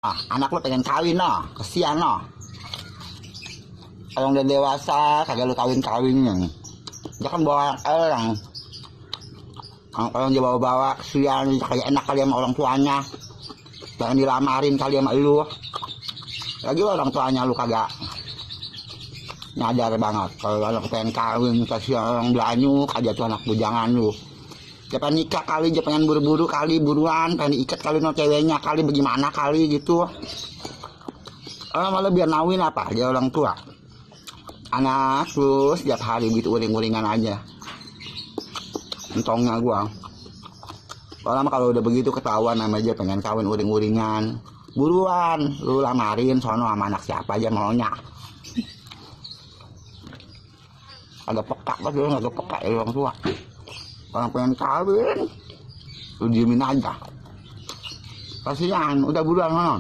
Anak lu pengen kawin noh, kesian noh. Kalau udah dewasa kagak lu kawin-kawinin. Dia kan bawa orang. Kalau dia bawa-bawa kesian, kayak enak kali sama orang tuanya. Jangan dilamarin kali sama lu. Lagi orang tuanya lu kagak nyadar banget. Kalau anak pengen kawin, kasihan orang Belanyu, aja tuh anak bujangan lu. Dia pengen nikah kali, dia pengen buru-buru kali, buruan, pengen ikat kali no ceweknya kali, bagaimana kali gitu. Malah biar nawin apa, dia orang tua. Anak terus tiap hari gitu uring-uringan aja. Entongnya gua. Kalau udah begitu ketahuan nama dia pengen kawin uring-uringan. Buruan, lu lamarin sono sama anak siapa aja maunya. Agak peka banget, agak peka ya orang tua. Orang pengen kawin, lu diemin aja. Kasihan, udah buruan non.